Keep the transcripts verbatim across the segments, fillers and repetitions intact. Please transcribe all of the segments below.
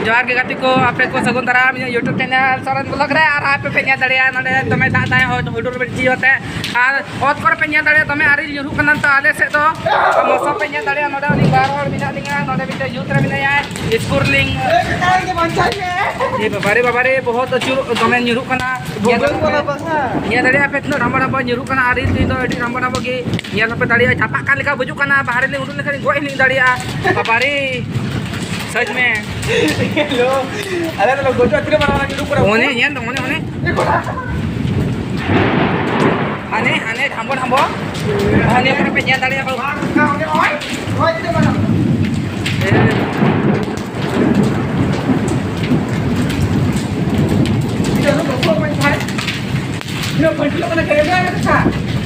ᱡᱚᱦᱟᱨ ᱜᱮ ᱜᱟᱛᱮ ᱠᱚ, ᱟᱯᱮ ᱠᱚ ᱥᱟᱹᱜᱩᱱ ᱫᱟᱨᱟᱢ ᱤᱧᱟᱹᱜ YouTube channel ᱥᱚᱨᱮᱱ vlog ᱨᱮ᱾ ᱟᱨ ᱟᱯᱮ ᱯᱮ ᱧᱮᱞ ᱫᱟᱲᱮᱭᱟᱜᱼᱟ ᱱᱚᱰᱮ ᱫᱚᱢᱮ ᱫᱟᱜ ᱫᱟᱭ, ᱦᱚᱭ ᱦᱩᱰᱩᱨ ᱵᱤᱡᱽᱞᱤ ᱟᱛᱮ᱾ ᱟᱨ ᱚᱛ ᱠᱚᱨᱮ ᱯᱮ ᱧᱮᱞ ᱫᱟᱲᱮᱭᱟᱜᱼᱟ ᱫᱚᱢᱮ ᱟᱨᱮᱞ ᱧᱩᱨᱦᱩᱜ ᱠᱟᱱᱟ᱾ ᱛᱚ ᱟᱞᱮ ᱥᱮᱫ ᱫᱚ ᱢᱚᱥᱚᱢ ᱯᱮ ᱧᱮᱞ ᱫᱟᱲᱮᱭᱟᱜᱼᱟ᱾ ᱱᱚᱰᱮ ᱩᱱᱤ ᱵᱟᱨ ᱦᱚᱲ ᱢᱮᱱᱟᱜ ᱞᱤᱧᱟ, ᱱᱚᱰᱮ ᱢᱤᱫᱴᱮᱱ youth ᱨᱮ ᱢᱮᱱᱟᱭᱟ, ᱥᱠᱩᱞ ᱨᱤᱧ ᱮ ᱵᱟᱵᱟᱨᱮ ᱵᱟᱵᱟᱨᱮ, ᱵᱚᱦᱚᱛ ᱟᱹᱪᱩᱨ ᱫᱚᱢᱮ ᱧᱩᱨᱦᱩᱜ ᱠᱟᱱᱟ᱾ ᱧᱮᱞ ᱛᱟᱯᱮ, ᱧᱮᱞ ᱫᱟᱲᱮᱭᱟᱜᱼᱟ ᱯᱮ ᱛᱤᱱᱟᱹᱜ ᱰᱷᱟᱢᱵᱟ ᱰᱷᱟᱢᱵᱟ ᱧᱩᱨᱦᱩᱜ ᱠᱟᱱᱟ᱾ ᱟᱨ ᱤᱧ ᱫᱚ ᱟᱹᱰᱤ ᱰᱷᱟᱢᱵᱟ ᱰᱷᱟᱢᱵᱟ ᱜᱮ ᱧᱮᱞ ᱦᱚᱸᱯᱮ ᱫᱟᱲᱮᱭᱟᱜᱼᱟ᱾ ᱪᱟᱯᱟᱜ ᱠᱟᱱ ᱞᱮᱠᱟ ᱵᱩᱡᱩᱜ ᱠᱟᱱᱟ, ᱵᱟᱦᱨᱮ ᱞᱤᱧ ᱩᱰᱩᱠ ᱞᱮᱱᱠᱷᱟᱱ ᱜᱚᱡ ᱦᱚᱸᱞᱤᱧ ᱫᱟᱲᱮᱭᱟᱜᱼᱟ᱾ ᱵᱟᱵᱟᱨᱮ, ᱥᱟᱹᱡᱽ ᱢᱮ᱾ ᱦᱮᱞᱳ, ᱟᱞᱮ ᱫᱚᱞᱮ ᱜᱚᱡᱚᱜᱼᱟ, ᱛᱤᱱᱟᱹᱜ ᱢᱟᱨᱟᱝ ᱢᱟᱨᱟᱝ ᱧᱩᱨᱩᱜ ᱠᱟᱱᱟ᱾ ᱚᱱᱮ ᱧᱮᱞ ᱫᱚ, ᱚᱱᱮ, ᱚᱱᱮ᱾ ᱦᱟᱱᱮ, ᱦᱟᱱᱮ ᱰᱷᱟᱢᱵᱚ ᱰᱷᱟᱢᱵᱚ᱾ ᱦᱟᱱᱮ ᱠᱚᱨᱮ ᱯᱮ ᱧᱮᱞ ᱫᱟᱲᱮᱭᱟᱜᱼᱟ᱾ ᱦᱮᱸ᱾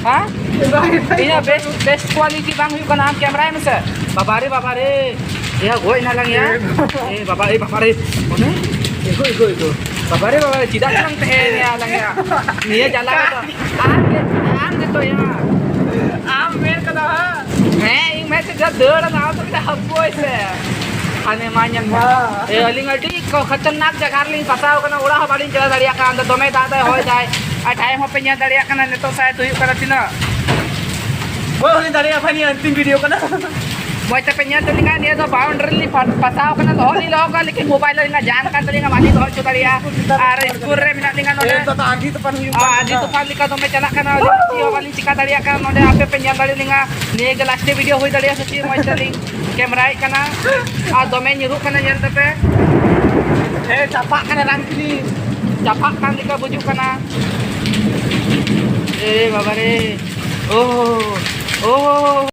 ᱦᱮᱸ? ᱤᱧᱟᱹᱜ best, best quality ᱵᱟᱝ ᱦᱩᱭᱩᱜ ᱠᱟᱱᱟ, ᱟᱢ camera ᱭ ᱢᱮᱥᱮ᱾ ᱵᱟᱵᱟ ᱨᱮ, ᱵᱟᱵᱟ ᱨᱮ᱾ ᱮᱭᱟ, ᱜᱚᱡ ᱮᱱᱟ ᱞᱟᱝ ᱭᱟ᱾ ᱮ ᱵᱟᱵᱟ, ᱮ ᱵᱟᱵᱟ ᱨᱮ᱾ ᱚᱱᱮ? ᱮᱜᱳ, ᱮᱜᱳ, ᱮᱜᱳ᱾ ᱵᱟᱵᱟ ᱨᱮ, ᱵᱟᱵᱟ ᱨᱮ, ᱪᱮᱫᱟᱜ ᱪᱚᱝ ᱛᱟᱦᱮᱸᱭᱮᱱᱟ ᱞᱟᱝ ᱭᱟ? ᱱᱤᱭᱟᱹ ᱡᱟᱞᱟ ᱨᱮᱫᱚ᱾ ᱟᱢ ᱜᱮ, ᱟᱢ ᱜᱮᱛᱚ ᱭᱟ᱾ ᱟᱢ ᱢᱮᱱ ᱠᱟᱫᱟ ᱵᱟᱝ? ᱦᱮᱸ, ᱤᱧ ᱢᱮᱱ ᱠᱮᱫᱟ ᱫᱟᱹᱲ ᱟᱫᱟ, ᱟᱢ ᱫᱚ ᱢᱮᱱᱫᱟ ᱦᱟᱹᱯᱳᱭ ᱥᱮ᱾ ᱦᱟᱱᱮ ᱢᱟ ᱧᱮᱞ ᱢᱮ᱾ ᱢᱟ᱾ ᱮ, ᱟᱹᱞᱤᱧ ᱟᱹᱰᱤ ᱠᱚ-, ᱠᱷᱟᱛᱟᱨᱱᱟᱠ ᱡᱟᱭᱜᱟ ᱨᱮᱞᱤᱧ ᱯᱷᱟᱥᱟᱣ ᱠᱟᱱᱟ, ᱚᱲᱟᱜ ᱦᱚᱸ ᱵᱟᱹᱞᱤᱧ ᱪᱟᱞᱟᱣ ᱫᱟᱲᱮᱭᱟᱜ ᱠᱟᱱᱟ᱾ ᱟᱫᱚ ᱫᱚᱢᱮ ᱫᱟᱜ ᱫᱟᱭ, ᱦᱚᱭ ᱫᱟᱭ᱾ ᱟᱨ time ᱦᱚᱸᱯᱮ ᱧᱮᱞ ᱫᱟᱲᱮᱭᱟᱜ ᱠᱟᱱᱟ, ᱱᱤᱛᱚᱜ ᱥᱟᱭᱮᱫ ᱦᱩᱭᱩᱜ ᱠᱟᱱᱟ ᱛᱤᱱᱟᱹᱜ? ᱦᱳᱭ, ᱦᱩᱭ ᱫᱟᱲᱮᱭᱟᱜᱼᱟ ᱵᱷᱟᱭ, ᱱᱤᱭᱟᱹ ᱟᱱᱛᱤᱢ video ᱠᱟᱱᱟ᱾ ᱢᱚᱡᱽ ᱛᱮᱯᱮ ᱧᱮᱞ ᱛᱟᱹᱞᱤᱧᱟ, ᱱᱤᱭᱟᱹ ᱫᱚ boundary ᱞᱤᱧ ᱯᱷᱟ-, ᱯᱷᱟᱥᱟᱣ ᱠᱟᱱᱟ, ᱞᱚᱦᱚᱫ ᱞᱤᱧ ᱞᱚᱦᱚᱫ ᱠᱟᱱᱟ, ᱞᱮᱠᱤᱱ mobile ᱨᱮᱱᱟᱜ ᱡᱟᱱ ᱠᱟᱱ ᱛᱟᱹᱞᱤᱧᱟ, ᱵᱟᱹᱞᱤᱧ ᱞᱚᱦᱚᱫ ᱦᱚᱪᱚ ᱫᱟᱲᱮᱭᱟᱜᱼᱟ᱾ ᱟᱨ ᱥᱠᱩᱞ ᱨᱮ ᱢᱮᱱᱟᱜ ᱞᱤᱧᱟ ᱱᱚᱰᱮ᱾ ᱮ, ᱫᱟᱫᱟ, ᱟᱹᱰᱤ ᱛᱚᱯᱷᱟᱱ ᱦᱩᱭᱩᱜ ᱟᱨ ᱠᱟᱱᱟ᱾ ᱟᱹᱰᱤ ᱛᱚᱯᱷᱟᱱ ᱞᱮᱠᱟ ᱫᱚᱢᱮ ᱪᱟᱞᱟᱜ ᱠᱟᱱᱟ, ᱟᱹᱞᱤᱧ ᱪᱮᱫ ᱦᱚᱸ ᱵᱟᱹᱞᱤᱧ ᱪᱤᱠᱟ ᱫᱟᱲᱮᱭᱟᱜ ᱠᱟᱱᱟ᱾ ᱱᱚᱰᱮ ᱟᱯᱮ ᱯᱮ ᱧᱮᱞ ᱫᱟᱲᱮ ᱞᱤᱧᱟ, ᱱᱤᱭᱟᱹ ᱜᱮ last video ᱦᱩᱭ ᱫᱟᱲᱮᱭᱟᱜᱼᱟ ᱥᱮ ᱪᱮᱫ, ᱢᱚᱡᱽ ᱛᱮᱞᱤᱧ camera ᱭᱮᱫ ᱠᱟᱱᱟ᱾ ᱟᱨ ᱫᱚᱢᱮ ᱧᱩᱨᱩᱜ ᱠᱟᱱᱟ, ᱧᱮᱞ ᱛᱟᱯᱮ᱾ ᱮ, ᱪᱟᱯᱟᱜ ᱠᱟᱱᱟ ᱨᱟᱝᱠᱤᱱᱤ᱾ ᱪᱟᱯᱟᱜ ᱠᱟᱱ ᱞᱮᱠᱟ ᱵᱩᱡᱩᱜ ᱠᱟᱱᱟ᱾ ᱮ ᱵᱟᱵᱟ ᱨᱮ᱾ ᱳ, ᱳ᱾